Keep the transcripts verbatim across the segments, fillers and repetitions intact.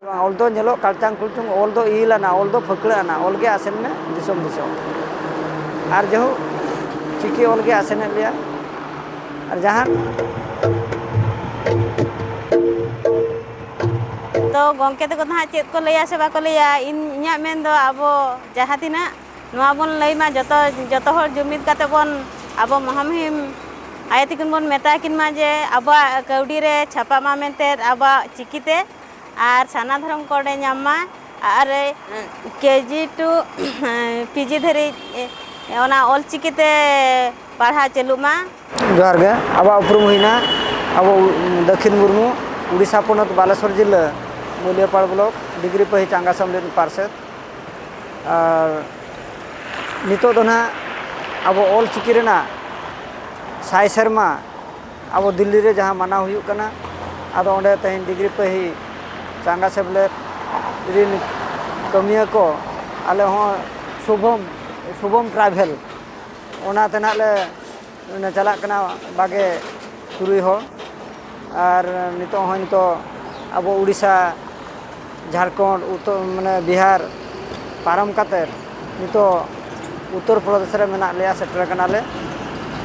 ᱚᱞ ᱫᱚ ᱧᱮᱞᱚᱜ ᱠᱟᱞᱪᱟᱝ ᱠᱩᱞᱪᱩᱝ, ᱚᱞ ᱫᱚ ᱤᱞ ᱟᱱᱟ, ᱚᱞ ᱫᱚ ᱯᱷᱟᱹᱠᱲᱟᱹ ᱟᱱᱟ, ᱚᱞ ᱜᱮ ᱟᱥᱮᱱ ᱢᱮ ᱫᱤᱥᱚᱢ ᱫᱤᱥᱚᱢ᱾ ᱟᱨ ᱡᱟᱭᱦᱳᱠ, ᱪᱤᱠᱤ ᱚᱞ ᱜᱮ ᱟᱥᱮᱱᱮᱫ ᱞᱮᱭᱟ᱾ ᱟᱨ ᱡᱟᱦᱟᱸ ᱛᱚ ᱜᱚᱢᱠᱮ ᱛᱟᱠᱚ ᱫᱚ ᱦᱟᱸᱜ ᱪᱮᱫ ᱠᱚ ᱞᱟᱹᱭᱟ ᱥᱮ ᱵᱟᱠᱚ ᱞᱟᱹᱭᱟ, ᱤᱧ, ᱤᱧᱟᱹᱜ ᱢᱮᱱ ᱫᱚ ᱟᱵᱚ ᱡᱟᱦᱟᱸ ᱛᱤᱱᱟᱹᱜ ᱱᱚᱣᱟ ᱵᱚᱱ ᱞᱟᱹᱭ ᱢᱟ, ᱡᱚᱛᱚ, ᱡᱚᱛᱚ ᱦᱚᱲ ᱡᱩᱢᱤᱫ ᱠᱟᱛᱮ ᱵᱚᱱ, ᱟᱵᱚ ᱢᱚᱦᱟᱢᱩᱦᱤᱢ ᱟᱭᱳ ᱛᱟᱹᱠᱤᱱ ᱵᱚᱱ ᱢᱮᱛᱟ ᱠᱤᱱ ᱢᱟ ᱡᱮ ᱟᱵᱚᱣᱟᱜ ᱠᱟᱹᱣᱰᱤ ᱨᱮ ᱪᱷᱟᱯᱟᱜ ᱢᱟ ᱢᱮᱱᱛᱮ ᱟᱵᱚᱣᱟᱜ ᱪᱤᱠᱤ ᱛᱮ, ᱟᱨ ᱥᱟᱨᱱᱟ ᱫᱷᱚᱨᱚᱢ ᱠᱳᱰ ᱮ ᱧᱟᱢ ᱢᱟ, ᱟᱨ ᱠᱮ ᱡᱤ ᱴᱩ ᱯᱤ ᱡᱤ ᱫᱷᱟᱹᱨᱤᱡ ᱚᱱᱟ ᱚᱞ ᱪᱤᱠᱤ ᱛᱮ ᱯᱟᱲᱦᱟᱣ ᱪᱟᱹᱞᱩᱜ ᱢᱟ᱾ ᱡᱚᱦᱟᱨ ᱜᱮ᱾ ᱟᱵᱚᱣᱟᱜ ᱩᱯᱨᱩᱢ ᱦᱩᱭᱱᱟ ᱟᱵᱚ ᱫᱟᱹᱠᱷᱤᱱ ᱢᱩᱨᱢᱩ, ᱩᱰᱤᱥᱟ ᱯᱚᱱᱚᱛ ᱵᱟᱞᱮᱥᱚᱨ ᱡᱤᱞᱟᱹ, ᱢᱩᱞᱤᱭᱟᱹᱯᱟᱲ ᱵᱞᱚᱠ, ᱰᱤᱜᱽᱨᱤ ᱯᱟᱹᱦᱤ ᱪᱟᱸᱜᱟ ᱥᱮᱢᱞᱮᱫ ᱯᱟᱨᱥᱮᱛ᱾ ᱟᱨ ᱱᱤᱛᱚᱜ ᱫᱚ ᱱᱟᱦᱟᱜ ᱟᱵᱚ ᱚᱞ ᱪᱤᱠᱤ ᱨᱮᱱᱟᱜ ᱥᱟᱭ ᱥᱮᱨᱢᱟ ᱟᱵᱚ ᱫᱤᱞᱞᱤ ᱨᱮ ᱡᱟᱦᱟᱸ ᱢᱟᱱᱟᱣ ᱦᱩᱭᱩᱜ ᱠᱟᱱᱟ, ᱟᱫᱚ ᱚᱸᱰᱮ ᱛᱮᱦᱮᱧ ᱰᱤᱜᱽᱨᱤ ᱯᱟᱹᱦᱤ ᱪᱟᱸᱜᱟ ᱥᱮᱢᱞᱮᱫ ᱨᱤᱱ ᱠᱟᱹᱢᱤᱭᱟᱹ ᱠᱚ, ᱟᱞᱮ ᱦᱚᱸ ᱥᱩᱵᱷᱚᱢ, ᱥᱩᱵᱷᱚᱢ ᱴᱨᱟᱵᱷᱮᱞ, ᱚᱱᱟ ᱛᱮ ᱱᱟᱦᱟᱜ ᱞᱮ ᱪᱟᱞᱟᱜ ᱠᱟᱱᱟ ᱵᱟᱜᱮ ᱛᱩᱨᱩᱭ ᱦᱚᱲ᱾ ᱟᱨ ᱱᱤᱛᱚᱜ ᱦᱚᱸ ᱱᱤᱛᱚᱜ ᱟᱵᱚ ᱩᱲᱤᱥᱥᱟ, ᱡᱷᱟᱲᱠᱷᱚᱸᱰ, ᱩᱛᱛᱚᱨ, ᱢᱟᱱᱮ ᱵᱤᱦᱟᱨ ᱯᱟᱨᱚᱢ ᱠᱟᱛᱮ ᱱᱤᱛᱚᱜ ᱩᱛᱛᱚᱨ ᱯᱨᱚᱫᱮᱥ ᱨᱮ ᱢᱮᱱᱟᱜ ᱞᱮᱭᱟ, ᱥᱮᱴᱮᱨ ᱠᱟᱱᱟᱞᱮ᱾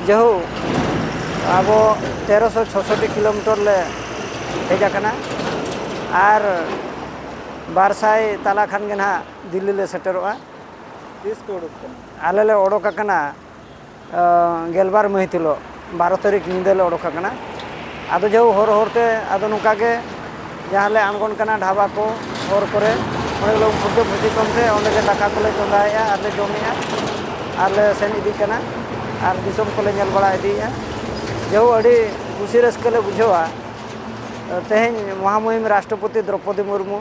ᱡᱮᱦᱳᱠ, ᱟᱵᱚ ᱛᱮᱨᱚᱥᱚ ᱪᱷᱚᱥᱚᱴᱤ ᱠᱤᱞᱳᱢᱤᱴᱟᱨ ᱞᱮ ᱦᱮᱡ ᱟᱠᱟᱱᱟ ᱟᱨ ᱵᱟᱨ ᱥᱟᱭ ᱛᱟᱞᱟ ᱠᱷᱟᱱ ᱜᱮ ᱱᱟᱦᱟᱜ ᱫᱤᱞᱞᱤ ᱞᱮ ᱥᱮᱴᱮᱨᱚᱜᱼᱟ᱾ ᱛᱤᱥ ᱠᱚ ᱩᱰᱩᱠ ᱠᱟᱱᱟ? ᱟᱞᱮ ᱞᱮ ᱚᱰᱚᱠ ᱟᱠᱟᱱᱟ ᱟᱸ, ᱜᱮᱞᱵᱟᱨ ᱢᱟᱹᱦᱤᱛ ᱦᱤᱞᱳᱜ, ᱵᱟᱨᱚ ᱛᱟᱹᱨᱤᱠᱷ ᱧᱤᱫᱟᱹ ᱞᱮ ᱚᱰᱚᱠ ᱟᱠᱟᱱᱟ᱾ ᱟᱫᱚ ᱡᱟᱦᱳᱠ, ᱦᱚᱨ ᱦᱚᱨᱛᱮ ᱟᱫᱚ ᱱᱚᱝᱠᱟ ᱜᱮ ᱡᱟᱦᱟᱸ ᱞᱮ ᱟᱬᱜᱚᱱ ᱠᱟᱱᱟ ᱰᱷᱟᱵᱟ ᱠᱚ, ᱦᱚᱨ ᱠᱚᱨᱮ, ᱚᱸᱰᱮ ᱜᱮᱞᱮ ᱩᱢ ᱯᱷᱩᱨᱪᱟᱹ ᱯᱷᱩᱨᱪᱤ ᱠᱚᱢᱛᱮ ᱚᱸᱰᱮ ᱜᱮ ᱫᱟᱠᱟ ᱠᱚᱞᱮ ᱪᱚᱸᱫᱟᱭᱮᱫᱼᱟ ᱟᱨ ᱞᱮ ᱡᱚᱢᱮᱫᱼᱟ ᱟᱨ ᱞᱮ ᱥᱮᱱ ᱤᱫᱤᱜ ᱠᱟᱱᱟ ᱟᱨ ᱫᱤᱥᱚᱢ ᱠᱚᱞᱮ ᱧᱮᱞ ᱵᱟᱲᱟ ᱤᱫᱤᱭᱮᱫᱼᱟ᱾ ᱡᱟᱦᱳᱠ, ᱟᱹᱰᱤ ᱠᱩᱥᱤ ᱨᱟᱹᱥᱠᱟᱹ ᱞᱮ ᱵᱩᱡᱷᱟᱹᱣᱟ᱾ ᱛᱮᱦᱮᱧ ᱢᱚᱦᱟᱢᱩᱦᱤᱢ ᱨᱟᱥᱴᱨᱚᱯᱚᱛᱤ ᱫᱨᱚᱯᱚᱫᱤ ᱢᱩᱨᱢᱩ,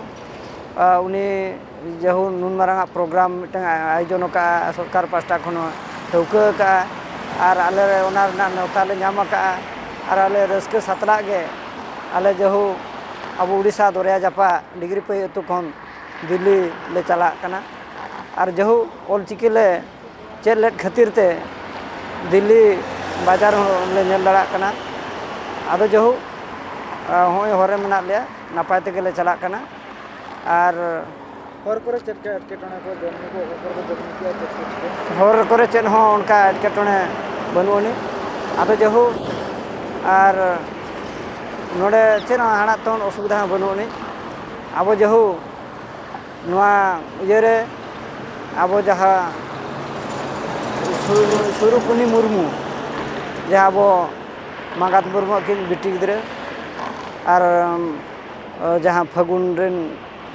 ᱟᱨ ᱩᱱᱤ ᱡᱟᱦᱳᱠ ᱱᱩᱱ ᱢᱟᱨᱟᱝ ᱟᱜ ᱯᱨᱳᱜᱨᱟᱢ ᱢᱤᱫᱴᱟᱝ ᱟᱭᱳᱡᱚᱱ ᱟᱠᱟᱫᱼᱟ, ᱥᱚᱨᱠᱟᱨ ᱯᱟᱥᱴᱟ ᱠᱷᱚᱱ ᱦᱚᱸ ᱴᱷᱟᱹᱣᱠᱟᱹ ᱟᱠᱟᱫᱼᱟ, ᱟᱨ ᱟᱞᱮ ᱚᱱᱟ ᱨᱮᱱᱟᱜ ᱱᱮᱣᱛᱟ ᱞᱮ ᱧᱟᱢ ᱟᱠᱟᱫᱼᱟ, ᱟᱨ ᱟᱞᱮ ᱨᱟᱹᱥᱠᱟᱹ ᱥᱟᱛᱞᱟᱜ ᱜᱮ ᱟᱞᱮ ᱡᱟᱦᱳᱠ ᱟᱵᱚ ᱩᱲᱤᱥᱥᱟ ᱫᱚᱨᱭᱟ ᱡᱟᱯᱟᱜ ᱰᱤᱜᱽᱨᱤᱯᱟᱹᱭ ᱟᱹᱛᱩ ᱠᱷᱚᱱ ᱫᱤᱞᱞᱤ ᱞᱮ ᱪᱟᱞᱟᱜ ᱠᱟᱱᱟ᱾ ᱟᱨ ᱡᱟᱦᱳᱠ ᱚᱞᱪᱤᱠᱤ ᱞᱮ ᱪᱮᱫ ᱞᱮᱫ ᱠᱷᱟᱹᱛᱤᱨ ᱛᱮ ᱫᱤᱞᱞᱤ ᱵᱟᱡᱟᱨ ᱦᱚᱸ ᱞᱮ ᱧᱮᱞ ᱫᱟᱲᱮᱭᱟᱜ ᱠᱟᱱᱟ᱾ ᱟᱫᱚ ᱡᱟᱦᱳᱠ, ᱟᱸ, ᱦᱚᱸᱜᱼᱚᱭ ᱦᱚᱨ ᱨᱮ ᱢᱮᱱᱟᱜ ᱞᱮᱭᱟ, ᱱᱟᱯᱟᱭ ᱛᱮᱜᱮ ᱞᱮ ᱪᱟᱞᱟᱜ ᱠᱟᱱᱟ᱾ ᱟᱨ ᱦᱚᱨ ᱠᱚᱨᱮ ᱪᱮᱫ ᱞᱮᱠᱟ ᱮᱴᱠᱮᱴᱚᱬᱮ ᱠᱚ, ᱡᱚᱢ ᱧᱩ ᱠᱚ ᱚᱠᱟ ᱠᱚᱨᱮ ᱠᱚ ᱡᱚᱢ ᱧᱩ ᱠᱮᱜᱼᱟ, ᱪᱮᱫ ᱠᱚ ᱪᱤᱠᱟᱹ? ᱦᱚᱨ ᱠᱚᱨᱮ ᱪᱮᱫ ᱦᱚᱸ ᱚᱱᱠᱟ ᱮᱴᱠᱮᱴᱚᱬᱮ ᱵᱟᱹᱱᱩᱜ ᱟᱹᱱᱤᱡ᱾ ᱟᱫᱚ ᱡᱟᱭᱦᱳᱠ, ᱟᱨ ᱱᱚᱰᱮ ᱪᱮᱫ ᱦᱚᱸ ᱦᱟᱲᱟᱜ ᱛᱚᱱ ᱚᱥᱩᱵᱤᱫᱷᱟ ᱦᱚᱸ ᱵᱟᱹᱱᱩᱜ ᱟᱹᱱᱤᱡ᱾ ᱟᱵᱚ ᱡᱟᱭᱦᱳᱠ ᱱᱚᱣᱟ ᱤᱭᱟᱹᱨᱮ ᱟᱵᱚ ᱡᱟᱦᱟᱸ ᱥᱩᱨᱩ-, ᱥᱩᱨᱩᱠᱩᱱᱤ ᱢᱩᱨᱢᱩ, ᱡᱟᱦᱟᱸ ᱟᱵᱚ ᱢᱟᱸᱜᱟᱛ ᱢᱩᱨᱢᱩ ᱟᱹᱠᱤᱱ ᱵᱤᱴᱤ ᱜᱤᱫᱽᱨᱟᱹ, ᱟᱨ ᱡᱟᱦᱟᱸ ᱯᱷᱟᱹᱜᱩᱱ ᱨᱮᱱ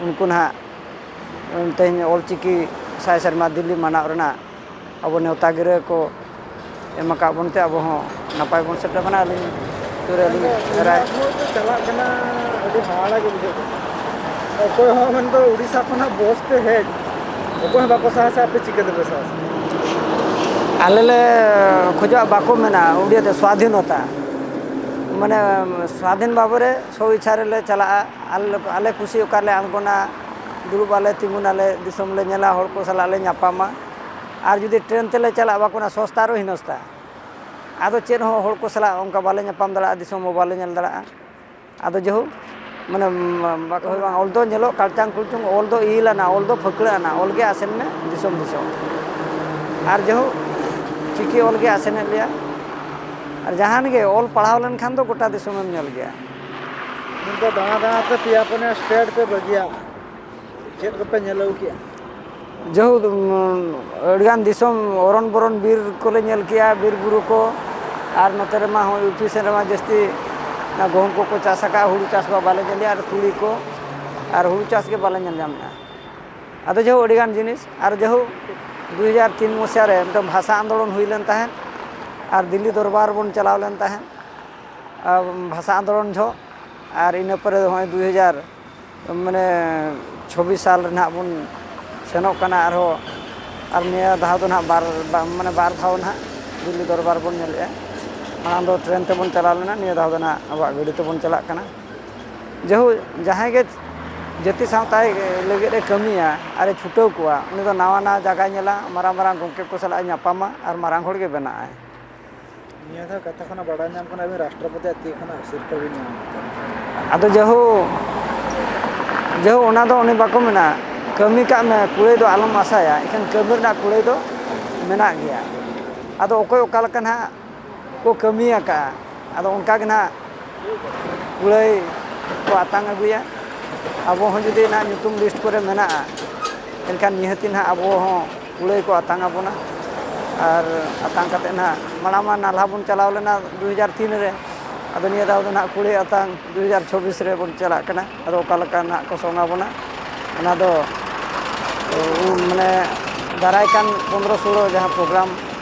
ᱩᱱᱠᱩ ᱱᱟᱦᱟᱜ ᱛᱮᱦᱮᱧ ᱚᱞᱪᱤᱠᱤ ᱥᱟᱭ ᱥᱮᱨᱢᱟ ᱫᱤᱞᱤ ᱢᱟᱱᱟᱣ ᱨᱮᱱᱟᱜ ᱟᱵᱚ ᱱᱮᱣᱛᱟ ᱜᱤᱨᱟᱹ ᱠᱚ ᱮᱢ ᱟᱠᱟᱫ ᱵᱚᱱ ᱛᱮ ᱟᱵᱚ ᱦᱚᱸ ᱱᱟᱯᱟᱭ ᱵᱚᱱ ᱥᱮᱴᱮᱨ ᱠᱟᱱᱟ᱾ ᱟᱹᱞᱤᱧ ᱛᱩᱨᱮ ᱟᱹᱞᱤᱧ ᱨᱟᱭ ᱥᱚᱢᱚᱭ ᱛᱮ ᱪᱟᱞᱟᱜ ᱠᱟᱱᱟ, ᱟᱹᱰᱤ ᱦᱟᱦᱟᱲᱟ ᱜᱮ ᱵᱩᱡᱷᱟᱹᱜ ᱠᱟᱱᱟ᱾ ᱚᱠᱚᱭ ᱦᱚᱸ ᱢᱮᱱᱫᱚ ᱩᱲᱤᱥᱥᱟ ᱠᱷᱚᱱᱟᱜ ᱵᱚᱥ ᱛᱮ ᱦᱮᱡ, ᱚᱠᱚᱭ ᱦᱚᱸ ᱵᱟᱠᱚ ᱥᱟᱦᱟ ᱥᱮ, ᱟᱯᱮ ᱪᱤᱠᱟᱹ ᱛᱮᱯᱮ ᱥᱟᱦᱟ ᱥᱮ? ᱟᱞᱮ ᱞᱮ ᱠᱷᱚᱡᱚᱜᱼᱟ, ᱵᱟᱠᱚ ᱢᱮᱱᱟ ᱩᱲᱤᱭᱟ ᱛᱮ ᱥᱣᱟᱫᱷᱤᱱᱚᱛᱟ, ᱢᱟᱱᱮ ᱥᱣᱟᱫᱷᱤᱱ ᱵᱷᱟᱵᱮ ᱨᱮ ᱥᱚ ᱤᱪᱪᱷᱟ ᱨᱮᱞᱮ ᱪᱟᱞᱟᱜᱼᱟ᱾ ᱟᱞᱮ, ᱟᱞᱮ ᱠᱩᱥᱤ ᱚᱠᱟ ᱨᱮᱞᱮ ᱟᱬᱜᱚᱱᱟ, ᱫᱩᱲᱩᱵ ᱟᱞᱮ, ᱛᱤᱸᱜᱩᱱᱟᱞᱮ, ᱫᱤᱥᱚᱢ ᱞᱮ ᱧᱮᱞᱟ, ᱦᱚᱲ ᱠᱚ ᱥᱟᱞᱟᱜ ᱞᱮ ᱧᱟᱯᱟᱢᱟ᱾ ᱟᱨ ᱡᱩᱫᱤ ᱴᱨᱮᱱ ᱛᱮᱞᱮ ᱪᱟᱞᱟᱜᱼᱟ, ᱵᱟᱠᱚ ᱢᱮᱱᱟ ᱥᱚᱥᱛᱟ ᱟᱨᱚ ᱦᱤᱱᱚᱥᱛᱟ᱾ ᱟᱫᱚ ᱪᱮᱫ ᱦᱚᱸ ᱦᱚᱲ ᱠᱚ ᱥᱟᱞᱟᱜ ᱚᱱᱠᱟ ᱵᱟᱞᱮ ᱧᱟᱯᱟᱢ ᱫᱟᱲᱮᱭᱟᱜᱼᱟ, ᱫᱤᱥᱚᱢ ᱦᱚᱸ ᱵᱟᱞᱮ ᱧᱮᱞ ᱫᱟᱲᱮᱭᱟᱜᱼᱟ᱾ ᱟᱫᱚ ᱡᱟᱭᱦᱳᱠ, ᱢᱟᱱᱮ, ᱵᱟᱠᱚ ᱦᱳᱭ ᱵᱟᱝ, ᱚᱞ ᱫᱚ ᱧᱮᱞᱚᱜ ᱠᱟᱞᱪᱟᱝ ᱠᱩᱞᱪᱩᱝ, ᱚᱞ ᱫᱚ ᱤᱞ ᱟᱱᱟ, ᱚᱞ ᱫᱚ ᱯᱷᱟᱹᱠᱲᱟᱹ ᱟᱱᱟ, ᱚᱞ ᱜᱮ ᱟᱥᱮᱱ ᱢᱮ ᱫᱤᱥᱚᱢ ᱫᱤᱥᱚᱢ᱾ ᱟᱨ ᱡᱟᱭᱦᱳᱠ, ᱪᱤᱠᱤ ᱚᱞ ᱜᱮ ᱟᱥᱮᱱᱮᱫ ᱞᱮᱭᱟ᱾ ᱟᱨ ᱡᱟᱦᱟᱱ ᱜᱮ ᱚᱞ ᱯᱟᱲᱦᱟᱣ ᱞᱮᱱᱠᱷᱟᱱ ᱫᱚ ᱜᱚᱴᱟ ᱫᱤᱥᱚᱢᱮᱢ ᱧᱮᱞ ᱜᱮᱭᱟ᱾ ᱱᱤᱛ ᱫᱚ ᱫᱟᱬᱟ ᱫᱟᱬᱟ ᱛᱮ ᱯᱮᱭᱟ ᱯᱩᱱᱭᱟ ᱥᱴᱮᱴ ᱯᱮ ᱵᱟᱹᱜᱤᱭᱟᱜᱼᱟ, ᱪᱮᱫ ᱠᱚᱯᱮ ᱧᱮᱞ ᱟᱹᱜᱩ ᱠᱮᱜᱼᱟ? ᱡᱟᱭᱦᱳᱠ, ᱩᱢ, ᱟᱹᱰᱤᱜᱟᱱ ᱫᱤᱥᱚᱢ ᱚᱨᱚᱱ ᱵᱚᱨᱚᱱ ᱵᱤᱨ ᱠᱚᱞᱮ ᱧᱮᱞ ᱠᱮᱜᱼᱟ, ᱵᱤᱨ ᱵᱩᱨᱩ ᱠᱚ᱾ ᱟᱨ ᱱᱚᱛᱮ ᱨᱮᱢᱟ ᱦᱚᱸᱜᱼᱚᱭ ᱩᱯᱤ ᱥᱮᱱ ᱨᱮᱢᱟ ᱡᱟᱹᱥᱛᱤ ᱚᱱᱟ ᱜᱩᱦᱩᱢ ᱠᱚᱠᱚ ᱪᱟᱥ ᱟᱠᱟᱫᱼᱟ, ᱦᱩᱲᱩ ᱪᱟᱥ ᱢᱟ ᱵᱟᱞᱮ ᱧᱮᱞᱮᱜᱼᱟ, ᱟᱨ ᱛᱩᱲᱤ ᱠᱚ, ᱟᱨ ᱦᱩᱲᱩ ᱪᱟᱥ ᱜᱮ ᱵᱟᱞᱮ ᱧᱮᱞ ᱧᱟᱢᱮᱜᱼᱟ᱾ ᱟᱫᱚ ᱡᱟᱭᱦᱳᱠ, ᱟᱹᱰᱤᱜᱟᱱ ᱡᱤᱱᱤᱥ, ᱟᱨ ᱡᱟᱭᱦᱳᱠ, ᱫᱩ ᱦᱟᱡᱟᱨ ᱛᱤᱱ ᱢᱚᱥᱤᱦᱟ ᱨᱮ ᱢᱤᱫᱴᱟᱝ ᱵᱷᱟᱥᱟ ᱟᱱᱫᱳᱞᱚᱱ ᱦᱩᱭ ᱞᱮᱱ ᱛᱟᱦᱮᱸᱫ, ᱟᱨ ᱫᱤᱞᱞᱤ ᱫᱚᱨᱵᱟᱨ ᱵᱚᱱ ᱪᱟᱞᱟᱣ ᱞᱮᱱ ᱛᱟᱦᱮᱸᱫ, ᱟᱨ ᱵᱷᱟᱥᱟ ᱟᱱᱫᱳᱞᱚᱱ ᱡᱚᱦᱚᱜ, ᱟᱨ ᱤᱱᱟᱹ ᱯᱚᱨᱮ ᱫᱚ ᱦᱚᱸᱜᱼᱚᱭ ᱫᱩ ᱦᱟᱡᱟᱨ ᱢᱟᱱᱮ ᱪᱷᱚᱵᱵᱤᱥ ᱥᱟᱞ ᱨᱮ ᱱᱟᱦᱟᱜ ᱵᱚᱱ ᱥᱮᱱᱚᱜ ᱠᱟᱱᱟ ᱟᱨᱦᱚᱸ᱾ ᱟᱨ ᱱᱤᱭᱟᱹ ᱫᱷᱟᱣ ᱫᱚ ᱱᱟᱦᱟᱜ ᱵᱟᱨ, ᱵᱟ-, ᱢᱟᱱᱮ ᱵᱟᱨ ᱫᱷᱟᱣ ᱱᱟᱦᱟᱜ ᱫᱤᱞᱞᱤ ᱫᱚᱨᱵᱟᱨ ᱵᱚᱱ ᱧᱮᱞᱮᱜᱼᱟ᱾ ᱢᱟᱲᱟᱝ ᱫᱚ ᱴᱨᱮᱱ ᱛᱮᱵᱚᱱ ᱪᱟᱞᱟᱣ ᱞᱮᱱᱟ, ᱱᱤᱭᱟᱹ ᱫᱷᱟᱣ ᱫᱚ ᱱᱟᱦᱟᱜ ᱟᱵᱚᱣᱟᱜ ᱜᱟᱹᱰᱤ ᱛᱮᱵᱚᱱ ᱪᱟᱞᱟᱜ ᱠᱟᱱᱟ᱾ ᱡᱟᱭᱦᱳᱠ, ᱡᱟᱦᱟᱸᱭ ᱜᱮ ᱡᱟᱹᱛᱤ ᱥᱟᱶᱛᱟᱭ ᱞᱟᱹᱜᱤᱫ ᱮ ᱠᱟᱹᱢᱤᱭᱟ ᱟᱨ ᱮ ᱪᱷᱩᱴᱟᱹᱣ ᱠᱚᱣᱟ, ᱩᱱᱤ ᱫᱚ ᱱᱟᱣᱟ ᱱᱟᱣᱟ ᱡᱟᱭᱜᱟᱭ ᱧᱮᱞᱟ, ᱢᱟᱨᱟᱝ ᱢᱟᱨᱟᱝ ᱜᱚᱢᱠᱮ ᱠᱚ ᱥᱟᱞᱟᱜ ᱮ ᱧᱟᱯᱟᱢᱟ ᱟᱨ ᱢᱟᱨᱟᱝ ᱦᱚᱲ ᱜᱮ ᱵᱮᱱᱟᱜᱼᱟᱭ᱾ ᱱᱤᱭᱟᱹ ᱫᱷᱟᱣ ᱠᱟᱛᱷᱟ ᱠᱷᱚᱱᱟᱜ ᱵᱟᱲᱟᱭ ᱧᱟᱢ ᱠᱟᱱᱟ, ᱟᱹᱵᱤᱱ ᱨᱟᱥᱴᱨᱚᱯᱚᱛᱤᱭᱟᱜ ᱛᱤ ᱠᱷᱚᱱᱟᱜ ᱥᱤᱨᱯᱟᱹ ᱵᱤᱱ ᱧᱟᱢ ᱠᱟᱫᱟ᱾ ᱟᱫᱚ ᱡᱟᱭᱦᱳᱠ, ᱡᱟᱭᱦᱳᱠ, ᱚᱱᱟ ᱫᱚ ᱚᱱᱮ ᱵᱟᱠᱚ ᱢᱮᱱᱟ, ᱠᱟᱹᱢᱤ ᱠᱟᱜ ᱢᱮ, ᱠᱩᱲᱟᱹᱭ ᱫᱚ ᱟᱞᱚᱢ ᱟᱥᱟᱭᱟ, ᱮᱱᱠᱷᱟᱱ ᱠᱟᱹᱢᱤ ᱨᱮᱱᱟᱜ ᱠᱩᱲᱟᱹᱭ ᱫᱚ ᱢᱮᱱᱟᱜ ᱜᱮᱭᱟ᱾ ᱟᱫᱚ ᱚᱠᱚᱭ ᱚᱠᱟ ᱞᱮᱠᱟ ᱱᱟᱦᱟᱜ ᱠᱚ ᱠᱟᱹᱢᱤ ᱟᱠᱟᱫᱼᱟ, ᱟᱫᱚ ᱚᱱᱠᱟ ᱜᱮ ᱱᱟᱦᱟᱜ ᱠᱩᱲᱟᱹᱭ ᱠᱚ ᱟᱛᱟᱝ ᱟᱹᱜᱩᱭᱟ᱾ ᱟᱵᱚ ᱦᱚᱸ ᱡᱩᱫᱤ ᱱᱟᱦᱟᱜ ᱧᱩᱛᱩᱢ list ᱠᱚᱨᱮ ᱢᱮᱱᱟᱜᱼᱟ, ᱮᱱᱠᱷᱟᱱ ᱱᱤᱦᱟᱹᱛᱤ ᱱᱟᱦᱟᱜ ᱟᱵᱚ ᱦᱚᱸ ᱠᱩᱲᱟᱹᱭ ᱠᱚ ᱟᱛᱟᱝ ᱟᱵᱚᱱᱟ᱾ ᱟᱨ ᱟᱛᱟᱝ ᱠᱟᱛᱮ ᱱᱟᱦᱟᱜ, ᱢᱟᱲᱟᱝ ᱢᱟ ᱱᱟᱞᱦᱟ ᱵᱚᱱ ᱪᱟᱞᱟᱣ ᱞᱮᱱᱟ ᱫᱩ ᱦᱟᱡᱟᱨ ᱛᱤᱱ ᱨᱮ, ᱟᱫᱚ ᱱᱤᱭᱟᱹ ᱫᱷᱟᱣ ᱫᱚ ᱱᱟᱦᱟᱜ ᱠᱩᱲᱟᱹᱭ ᱟᱛᱟᱝ ᱫᱩ ᱦᱟᱡᱟᱨ ᱪᱷᱚᱵᱵᱤᱥ ᱨᱮ ᱵᱚᱱ ᱪᱟᱞᱟᱜ ᱠᱟᱱᱟ᱾ ᱟᱫᱚ ᱚᱠᱟ ᱞᱮᱠᱟ ᱱᱟᱦᱟᱜ ᱠᱚ ᱥᱚᱝ ᱟᱵᱚᱱᱟ, ᱚᱱᱟ ᱫᱚ, ᱩ, ᱢᱟᱱᱮ, ᱫᱟᱨᱟᱭ ᱠᱟᱱ ᱯᱚᱱᱫᱽᱨᱚ ᱥᱳᱞᱳ ᱡᱟᱦᱟᱸ program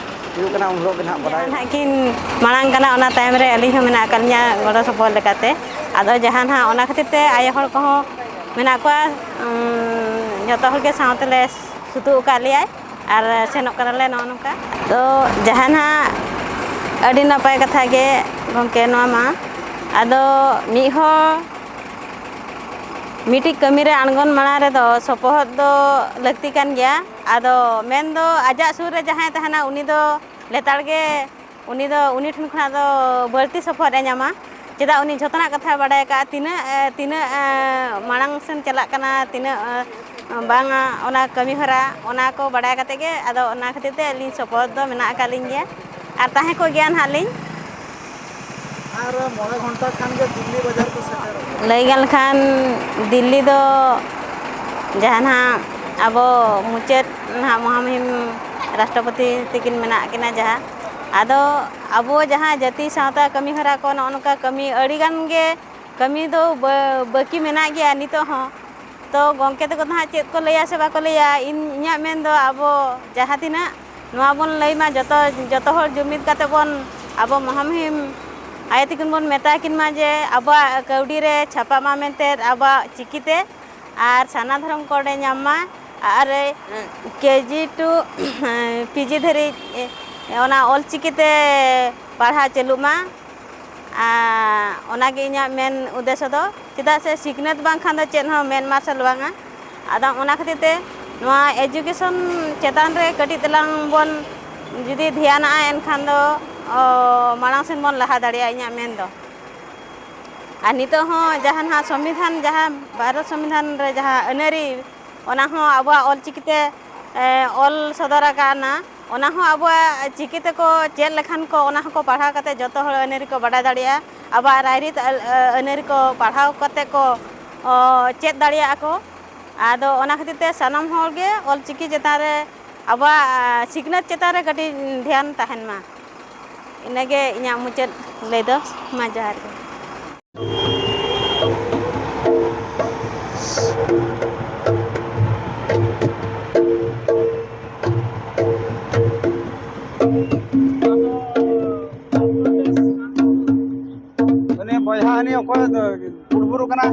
ᱦᱩᱭᱩᱜ ᱠᱟᱱᱟ, ᱩᱱ ᱦᱤᱞᱳᱜ ᱜᱮ ᱱᱟᱦᱟᱜ ᱵᱟᱰᱟᱭ᱾ ᱡᱟᱦᱟᱸ ᱱᱟᱦᱟᱜ ᱠᱤᱱ ᱢᱟᱲᱟᱝ ᱠᱟᱱᱟ, ᱚᱱᱟ ᱛᱟᱭᱚᱢ ᱨᱮ ᱟᱹᱞᱤᱧ ᱦᱚᱸ ᱢᱮᱱᱟᱜ ᱟᱠᱟᱫ ᱞᱤᱧᱟ ᱜᱚᱲᱚ ᱥᱚᱯᱚᱦᱚᱫ ᱞᱮᱠᱟᱛᱮ᱾ ᱟᱫᱚ ᱡᱟᱦᱟᱸ ᱱᱟᱦᱟᱜ, ᱚᱱᱟ ᱠᱷᱟᱹᱛᱤᱨ ᱛᱮ ᱟᱭᱳ ᱦᱚᱲ ᱠᱚᱦᱚᱸ ᱢᱮᱱᱟᱜ ᱠᱚᱣᱟ, ᱩᱸ, ᱡᱚᱛᱚ ᱦᱚᱲ ᱜᱮ ᱥᱟᱶ ᱛᱮᱞᱮ ᱥᱩᱛᱩᱜ ᱟᱠᱟᱫ ᱞᱮᱭᱟ ᱟᱨ ᱥᱮᱱᱚᱜ ᱠᱟᱱᱟᱞᱮ ᱱᱚᱜᱼᱚ ᱱᱚᱝᱠᱟ᱾ ᱛᱚ ᱡᱟᱦᱟᱸ ᱱᱟᱦᱟᱜ ᱟᱹᱰᱤ ᱱᱟᱯᱟᱭ ᱠᱟᱛᱷᱟ ᱜᱮ ᱜᱚᱢᱠᱮ ᱱᱚᱣᱟ ᱢᱟ᱾ ᱟᱫᱚ ᱢᱤᱫ ᱦᱚᱲ ᱢᱤᱫᱴᱤᱡ ᱠᱟᱹᱢᱤ ᱨᱮ ᱟᱬᱜᱚᱱ ᱢᱟᱲᱟᱝ ᱨᱮᱫᱚ ᱥᱚᱯᱚᱦᱚᱫ ᱫᱚ ᱞᱟᱹᱠᱛᱤ ᱠᱟᱱ ᱜᱮᱭᱟ᱾ ᱟᱫᱚ ᱢᱮᱱ ᱫᱚ ᱟᱡᱟᱜ ᱥᱩᱨ ᱨᱮ ᱡᱟᱦᱟᱸᱭ ᱛᱟᱦᱮᱱᱟ, ᱩᱱᱤ ᱫᱚ ᱞᱮᱛᱟᱲ ᱜᱮ, ᱩᱱᱤ ᱫᱚ ᱩᱱᱤ ᱴᱷᱮᱱ ᱠᱷᱚᱱᱟᱜ ᱫᱚ ᱵᱟᱹᱲᱛᱤ ᱥᱚᱯᱚᱦᱚᱫ ᱮ ᱧᱟᱢᱟ᱾ ᱪᱮᱫᱟᱜ, ᱩᱱᱤ ᱡᱷᱚᱛᱚᱱᱟᱜ ᱠᱟᱛᱷᱟᱭ ᱵᱟᱲᱟᱭ ᱟᱠᱟᱫᱼᱟ, ᱛᱤᱱᱟᱹᱜ, ᱮ, ᱛᱤᱱᱟᱹᱜ, ᱮ, ᱢᱟᱲᱟᱝ ᱥᱮᱱ ᱪᱟᱞᱟᱜ ᱠᱟᱱᱟ, ᱛᱤᱱᱟᱹᱜ, ᱮ, ᱵᱟᱝᱟ, ᱚᱱᱟ ᱠᱟᱹᱢᱤ ᱦᱚᱨᱟ, ᱚᱱᱟ ᱠᱚ ᱵᱟᱲᱟᱭ ᱠᱟᱛᱮ ᱜᱮ ᱟᱫᱚ ᱚᱱᱟ ᱠᱷᱟᱹᱛᱤᱨ ᱛᱮ ᱟᱹᱞᱤᱧ ᱥᱚᱯᱚᱦᱚᱫ ᱫᱚ ᱢᱮᱱᱟᱜ ᱟᱠᱟᱫ ᱞᱤᱧ ᱜᱮᱭᱟ ᱟᱨ ᱛᱟᱦᱮᱸ ᱠᱚᱜ ᱜᱮᱭᱟ ᱱᱟᱦᱟᱜ ᱞᱤᱧ᱾ ᱟᱨ ᱢᱚᱬᱮ ᱜᱷᱚᱱᱴᱟ ᱠᱷᱟᱱ ᱜᱮ ᱫᱤᱞᱞᱤ ᱵᱟᱡᱟᱨ ᱠᱚ ᱥᱮᱴᱮᱨᱚᱜᱼᱟ᱾ ᱞᱟᱹᱭ ᱜᱟᱱ ᱞᱮᱠᱷᱟᱱ ᱫᱤᱞᱞᱤ ᱫᱚ ᱡᱟᱦᱟᱸ ᱱᱟᱦᱟᱜ ᱟᱵᱚ ᱢᱩᱪᱟᱹᱫ ᱱᱟᱦᱟᱜ ᱢᱚᱦᱟᱢᱩᱦᱤᱢ ᱨᱟᱥᱴᱨᱚᱯᱚᱛᱤ ᱛᱤᱠᱤᱱ ᱢᱮᱱᱟᱜ ᱠᱤᱱᱟ ᱡᱟᱦᱟᱸ, ᱟᱫᱚ ᱟᱵᱚ ᱡᱟᱦᱟᱸ ᱡᱟᱹᱛᱤ ᱥᱟᱶᱛᱟ ᱠᱟᱹᱢᱤ ᱦᱚᱨᱟ ᱠᱚ ᱱᱚᱜᱼᱚ ᱱᱚᱝᱠᱟ ᱠᱟᱹᱢᱤ ᱟᱹᱰᱤ ᱜᱟᱱ ᱜᱮ ᱠᱟᱹᱢᱤ ᱫᱚ ᱵᱟᱹ-, ᱵᱟᱹᱠᱤ ᱢᱮᱱᱟᱜ ᱜᱮᱭᱟ ᱱᱤᱛᱚᱜ ᱦᱚᱸ᱾ ᱛᱚ ᱜᱚᱢᱠᱮ ᱛᱟᱠᱚ ᱫᱚ ᱦᱟᱸᱜ ᱪᱮᱫ ᱠᱚ ᱞᱟᱹᱭᱟ ᱥᱮ ᱵᱟᱠᱚ ᱞᱟᱹᱭᱟ, ᱤᱧ, ᱤᱧᱟᱹᱜ ᱢᱮᱱ ᱫᱚ ᱟᱵᱚ ᱡᱟᱦᱟᱸ ᱛᱤᱱᱟᱹᱜ ᱱᱚᱣᱟ ᱵᱚᱱ ᱞᱟᱹᱭ ᱢᱟ, ᱡᱚᱛᱚ, ᱡᱚᱛᱚ ᱦᱚᱲ ᱡᱩᱢᱤᱫ ᱠᱟᱛᱮ ᱵᱚᱱ ᱟᱵᱚ ᱢᱚᱦᱟᱢᱩᱦᱤᱢ ᱟᱭᱳ ᱛᱤᱠᱤᱱ ᱵᱚᱱ ᱢᱮᱛᱟ ᱠᱤᱱ ᱢᱟ ᱡᱮ ᱟᱵᱚᱣᱟᱜ ᱠᱟᱹᱣᱰᱤ ᱨᱮ ᱪᱷᱟᱯᱟᱜ ᱢᱟ ᱢᱮᱱᱛᱮ ᱟᱵᱚᱣᱟᱜ ᱪᱤᱠᱤ ᱛᱮ ᱟᱨ ᱥᱟᱨᱱᱟ ᱫᱷᱚᱨᱚᱢ code ᱮ ᱧᱟᱢ ᱢᱟ ᱟᱨ KG to PG ᱫᱷᱟᱹᱨᱤᱡ ᱚᱱᱟ ᱚᱞ ᱪᱤᱠᱤ ᱛᱮ ᱯᱟᱲᱦᱟᱣ ᱪᱟᱹᱞᱩᱜ ᱢᱟ᱾ ᱟᱨ ᱚᱱᱟᱜᱮ ᱤᱧᱟᱹᱜ ᱢᱮᱱ ᱩᱫᱽᱫᱮᱥᱥᱚ ᱫᱚ, ᱪᱮᱫᱟᱜ ᱥᱮ ᱥᱤᱠᱷᱱᱟᱹᱛ ᱵᱟᱝᱠᱷᱟᱱ ᱫᱚ ᱪᱮᱫ ᱦᱚᱸ ᱢᱮᱫ ᱢᱟᱨᱥᱟᱞ ᱵᱟᱝᱟ᱾ ᱟᱫᱚ ᱚᱱᱟ ᱠᱷᱟᱹᱛᱤᱨ ᱛᱮ ᱱᱚᱣᱟ education ᱪᱮᱛᱟᱱ ᱨᱮ ᱠᱟᱹᱴᱤᱡ ᱛᱮᱞᱟᱝ ᱵᱚᱱ ᱡᱩᱫᱤ ᱫᱷᱮᱭᱟᱱᱟᱜᱼᱟ, ᱮᱱᱠᱷᱟᱱ ᱫᱚ, ᱚ, ᱢᱟᱲᱟᱝ ᱥᱮᱱ ᱵᱚᱱ ᱞᱟᱦᱟ ᱫᱟᱲᱮᱭᱟᱜᱼᱟ, ᱤᱧᱟᱹᱜ ᱢᱮᱱ ᱫᱚ᱾ ᱟᱨ ᱱᱤᱛᱚᱜ ᱦᱚᱸ ᱡᱟᱦᱟᱸ ᱱᱟᱦᱟᱜ ᱥᱚᱝᱵᱤᱫᱷᱟᱱ, ᱡᱟᱦᱟᱸ ᱵᱷᱟᱨᱚᱛ ᱥᱚᱝᱵᱤᱫᱷᱟᱱ ᱨᱮ ᱡᱟᱦᱟᱸ ᱟᱹᱱᱟᱹᱨᱤ, ᱚᱱᱟ ᱦᱚᱸ ᱟᱵᱚᱣᱟᱜ ᱚᱞᱪᱤᱠᱤ ᱛᱮ, ᱮ, ᱚᱞ ᱥᱚᱫᱚᱨ ᱟᱠᱟᱱᱟ᱾ ᱚᱱᱟ ᱦᱚᱸ ᱟᱵᱚᱣᱟᱜ ᱪᱤᱠᱤ ᱛᱮᱠᱚ ᱪᱮᱫ ᱞᱮᱠᱷᱟᱱ ᱠᱚ, ᱚᱱᱟ ᱦᱚᱸᱠᱚ ᱯᱟᱲᱦᱟᱣ ᱠᱟᱛᱮ ᱡᱚᱛᱚ ᱦᱚᱲ ᱟᱹᱱᱟᱹᱨᱤ ᱠᱚ ᱵᱟᱰᱟᱭ ᱫᱟᱲᱮᱭᱟᱜᱼᱟ᱾ ᱟᱵᱚᱣᱟᱜ ᱨᱟᱭᱨᱤᱛ ᱟᱹ-, ᱟᱹ-, ᱟᱹᱱᱟᱹᱨᱤ ᱠᱚ ᱯᱟᱲᱦᱟᱣ ᱠᱟᱛᱮ ᱠᱚ, ᱚ, ᱪᱮᱫ ᱫᱟᱲᱮᱭᱟᱜᱼᱟ ᱠᱚ᱾ ᱟᱫᱚ ᱚᱱᱟ ᱠᱷᱟᱹᱛᱤᱨ ᱛᱮ ᱥᱟᱱᱟᱢ ᱦᱚᱲ ᱜᱮ ᱚᱞᱪᱤᱠᱤ ᱪᱮᱛᱟᱱ ᱨᱮ, ᱟᱵᱚᱣᱟᱜ, ᱟ, ᱥᱤᱠᱷᱱᱟᱹᱛ ᱪᱮᱛᱟᱱ ᱨᱮ ᱠᱟᱹᱴᱤᱡ ᱫᱷᱮᱭᱟᱱ ᱛᱟᱦᱮᱱ ᱢᱟ᱾ ᱤᱱᱟᱹᱜᱮ ᱤᱧᱟᱹᱜ ᱢᱩᱪᱟᱹᱫ ᱞᱟᱹᱭ ᱫᱚ᱾ ᱢᱟ ᱡᱚᱦᱟᱨ ᱜᱮ᱾ ᱩᱱᱤ ᱵᱚᱭᱦᱟ, ᱩᱱᱤ ᱚᱠᱚᱭ ᱫᱚ ᱠᱩᱲᱵᱩᱨᱩ ᱠᱟᱱᱟ?